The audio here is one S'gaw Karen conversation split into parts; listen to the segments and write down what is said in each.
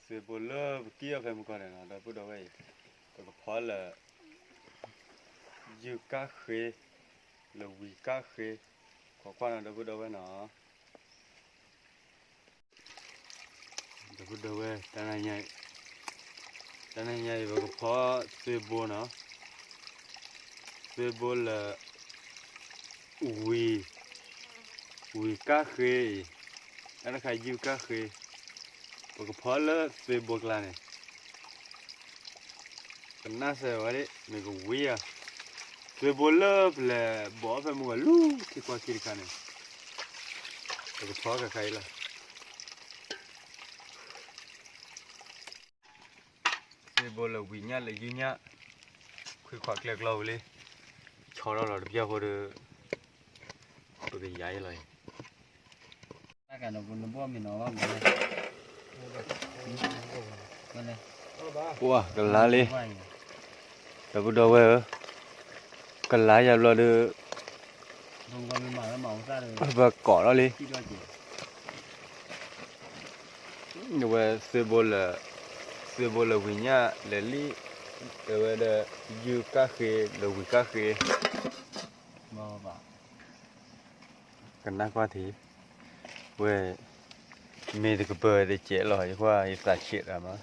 သုးဘိလၢပကံၢ်အီၣ်ဖဲမုၢ်ကီၢ်န့ၣ်နီၤ ဒီပုၢ်ဒီဝဲၢ်အံၤ, ပကဖီလၢ ယုၢ်ကၣ်ဃ့, လၢဝံၤကၣ်ဃ့, ခိးကွၢ်နီၤ ဒီပုၢ်ဒီဝဲၢ်နီၤ. ဒီပုၢ်ဒီဝဲၢ်, တနံၤညါအံၤ ပကဖီသုးဘိနီၤ, သုးဘိလၢ ဝံၤ, ဝံၤကၣ်ဃ့အံၤ, တၢ်တခါယုၢ်ကၣ်ဃ့, ပကဖီလၢသုးဘိကျါန့ၣ် ကနၣ်စၢၤဝဲဒၣ် မ့ၢ်ကဝံၤဧါ, သုးဘိလၢပလဲၤဘိးအီၣ်ဖဲမုၢ်ဂီၤလၢခံကွၢ်ခံတခါန့ၣ်, ပကဖီခါခါအံၤလီၤ. သုးဘိလၢဝံၤညၣ်လၢယုၢ်ညၣ်, ခွံခွါကျဲကျီဝံၤလံ, ဆီထီၣ်လီၤတပျၢ်ဖိဒီး ပကယၤအံၤလီၤအံၤ ပှၤကလါလံ, ဒီပုၢ်ဒီဝဲၢ်ဧၢ, ကလါယၤဘျီဒီး ပကိးထီၣ်လံ, ဝဲသုးဘိလၢ, သုးဘိလၢဝံၤညၣ်လဲၤလံ, အဝဲဒီး ယုၢ်ကၣ်ဃ့ လၢဝံၤကၣ်ဃ့ ကနၣ်ကွၢ်ထံ, ဝဲ, မ့ၢ်တကပၤတစဲးလီၤ ယကွၢ်ယသးဆံးတၢ်မး,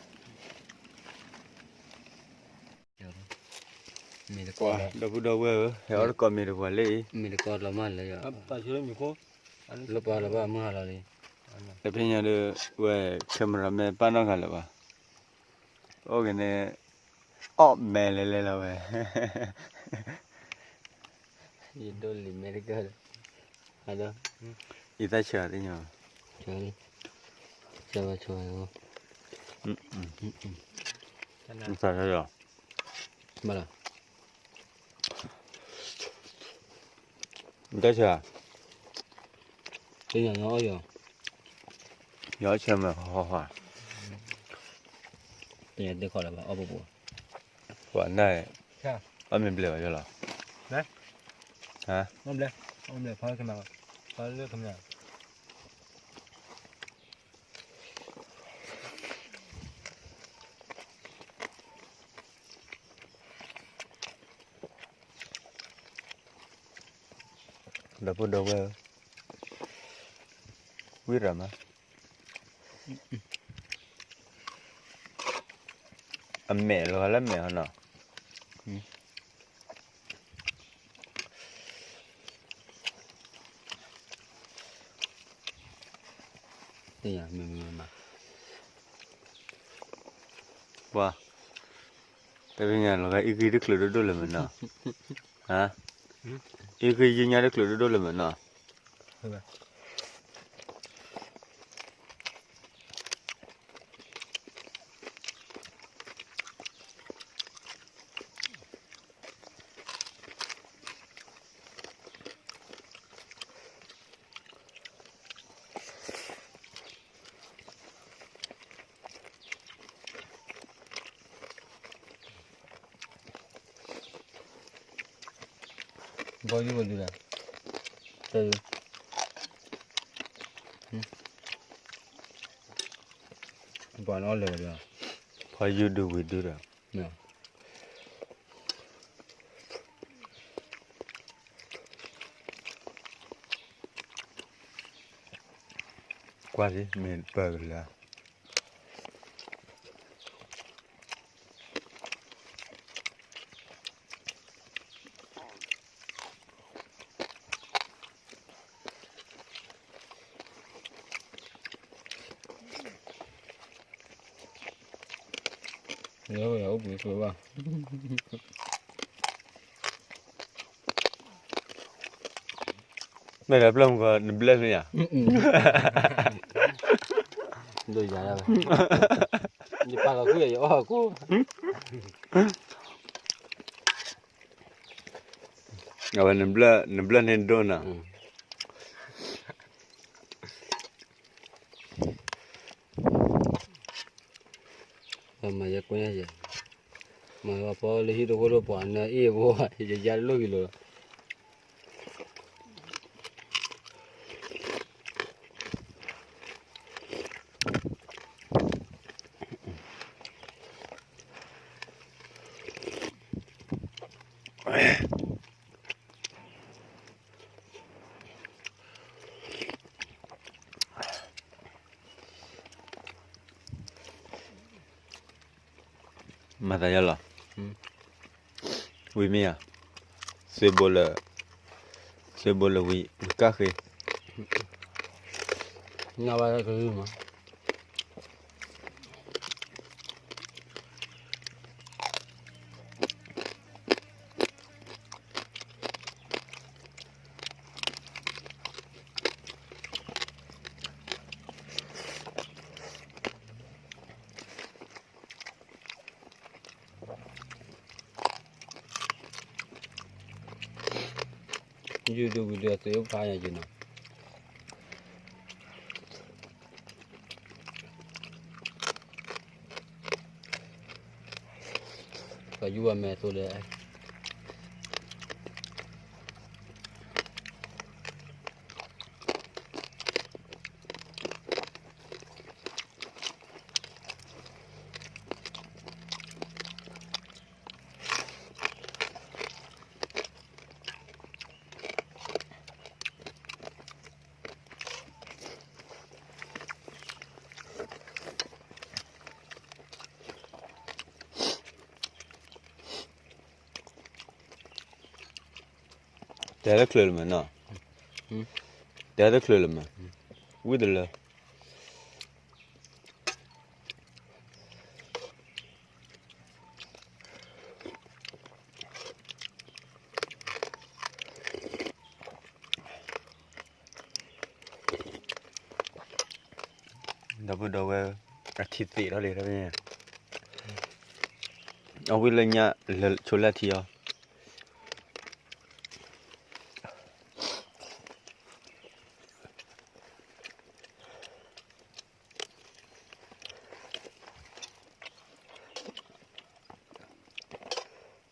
မ့ၢ်တကီ, ဒီပုၢ်ဒီဝဲၢ်ဧၢ, ဟဲအီၣ်တကိးမ့ၢ်တပှၤလၢအံၤ, မ့ၢ်တကီလီၤမးလၢ, လၢပှၤလၢဘၣ်မုၢ်ဟါလီၤလံ, တဖဲညါဒီး, ဝဲ, cameraman ပာ်နီၣ်ဂၤလၢၤဘၣ်, အိၣ်ကန့ၣ်, အီၣ်မဲလဲၤလဲၤလီၤဝဲ ယဒိၣ်လံမဲတကၢၢ်, အံၤသၣ်ဆၢသ့ၣ်ညါ, ဆၢ, ဆၢဘၣ်ဆၢဘၣ်, သၣ်ဆၢလီၤ, ဘၣ်လီၤ, တၢ်ဆၢ, သ့ၣ်ညါညီအီၣ်ယီၤ, ယီၤဆၢမဲာ်ဟီဟီ, သ့ၣ်ညါသ့ၣ်ခီလၢၤဘၣ်အီၣ်ပပူၤ, ပှၤနၢ်, အီၣ်မ့ၢ်ဘျဲးဘၣ်ယီၤလီၤ, ဟါ, ဖီလၢခမ, ဖီလၢခမ ဒီပုၢ်ဒီဝဲၢ်ဧၢ, ဝံၣ်ရၤမး, အမဲာ်လီၤလၢမဲာ်ဟီနီၤ, ပှၤ, တၢ်ဖဲညါလီၤဂာ်အံၤဂ့ၤတချုးဒိၣ်ဒိၣ်လၢၤမ့ၢ်နီၤ, အံၤဂ့ၤယံၤညါတချုးဒိၣ်ဒိၣ်လၢၤမ့ၢ်နီၤ, ဘီယူၤဘီယူၤလၢ, ပှၤနီၣ်လဲၤဝဲဒီး, ဖီယူၤဒုဝံၤဒုဒီး, ကွၢ်ဒ်မ့ၢ်ပၢၢ်ကလၢာ် လၢအိၣ်ဘှံးဆိဘၣ်, မ့ၢ်လၢပျၢ်မုၢ်ကီး နဘျၢၣ်မ့ၢ်ဧါ, ဒိၣ်ယၤဒၣ်ဝဲ, ယပာ်လီၤကွံာ်ယအီၣ်အကိၣ် အဝဲနဘျၢၣ်န့ၣ်ဒိၣ်နီၤ, မၤယကွၢ်ယၤ, မၤပီလၢဟံၣ်တဃိလၢပှၤနၢအ့ၣ်ဖိ ယယါတလိၣ်ကံၤလီၤလီၤ. မၤသးယါလီၤ, ဝံၤမ့ၢ်ဧါ, သုးဘိလၢ, သုးဘိလၢဝံၤ ဝံၤကၣ်ဃ့, နဝဲကလုၢ်မး ယုၢ်ဒုးဝံၤဒီးသုးအိၣ်ဖျါညါက့ၤနီၤ, ပယူၤဝဲမဲာ်သိးဒီး တဲတချုးလၢၤမးနီၤ, တဲတချုးလၢၤမး, ဝံၤတလၢ ဒီပုၢ်ဒီဝဲၢ် အထံသ့းထီၣ်လံ, အဝံၤလၢညါ လၢဆိလၢထံအီၤ,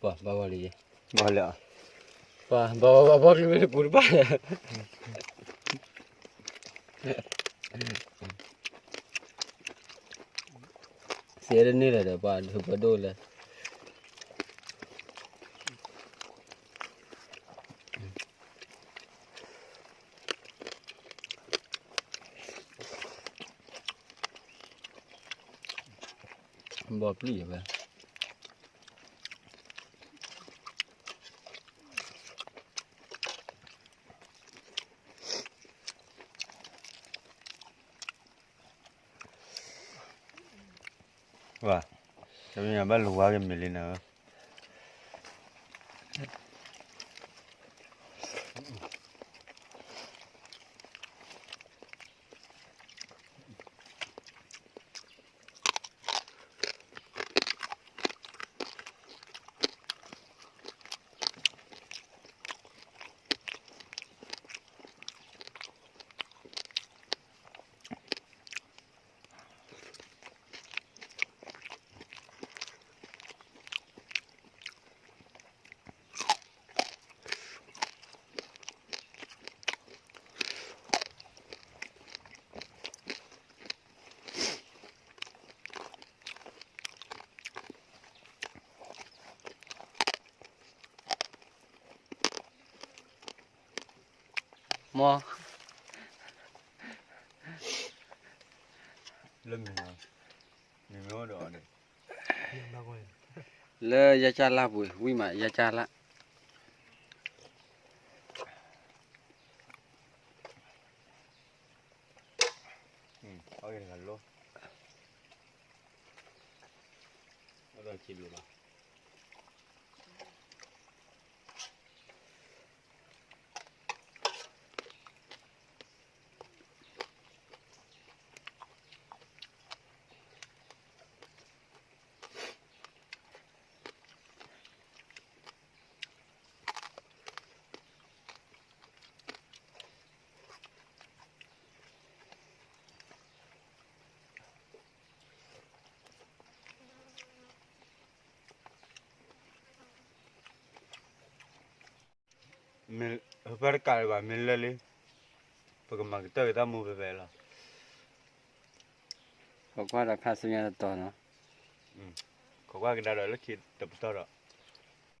ပှၤဘၣ်ဝဲလံ, ဘၣ်လဲၣ်, ပှၤဘၣ်ဝဲဘၣ်ဘီၣ်က့ၤဝဲလၢပူၤတဘၣ်လဲၣ်, စဲတန့ၢ်လၢၤဒီး ပှၤဒိၣ်လဲၣ် ဘီပျံၢ်ဝဲ ဝါ, တမ့ၢ်ဘၣ်လူၤဝါက့ၤမ့ၢ်လံနၤဧၢ, မ်, လၢမ့ၢ်, မ့ၢ်မ့ၢ်ဒီး, လၢယကၢ်လၢ်ပူၤ ဝံၣ်မးယကၢ်လၢ် အီၣ်ဂ့ၤတဂၤလီၤ, အီၣ်ဒီးစံးဘျုးလီၤ. မ့ၢ်ဟၢဖၢတကးလၢၤဘၣ် မ့ၢ်လၢလံ, ပကမၤကတၢၢ်က့ၤတၢ်မူဖဲဖဲလီၤ. ခိးကွၢ်ဒီးခါဆူညါတတီၤနီၤ, ခိးကွၢ်ကဒါဒီးလၢခံတပတီၢ်ဒီး